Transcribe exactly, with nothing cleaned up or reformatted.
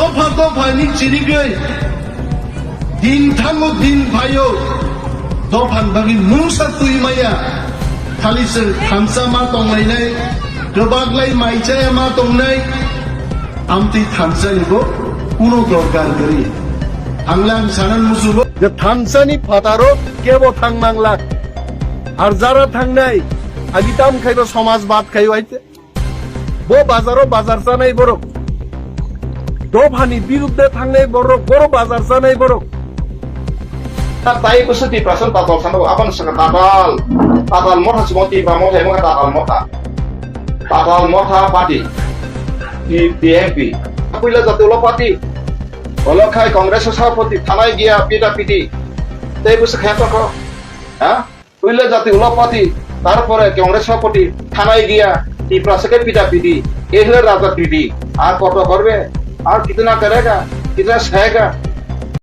Dopha dopha ni chirigwi din thango din phaio, dophan bagwi mungsa twi maya. Khali chwng thansa ma tonglainai, kwbaklai mai chaya ma tongnai, amtwi thansa ni bo kuno dorkar kwrwi. Ang lang sanan musugo je thansa ni phataro kebo thang manglak. Ar jara thangnai, agi tam khaibo somaj bad khaio aite. Bo bazaro bazar chanai borok. Dophani birudde thangnai borok, boro bazar chanai borok. Ta tai bwswk Tiprasa tatal sanabo, aboni saka tatal. Tatal motha chimo Tipra motha emo tatal motha. Tatal motha party. T-, T M P. Puila jati ulo party. Olo khai Congress o sapoti thanai giya pita piti. Tai bwswk khe tongkho. Ha? Puila jati ulo party, tarpore Congress sopoti thanai giya, Tiprasa khe pita piti, ei hwle raja piti, ar koto korbe, ar kitna karega, kitna sayega,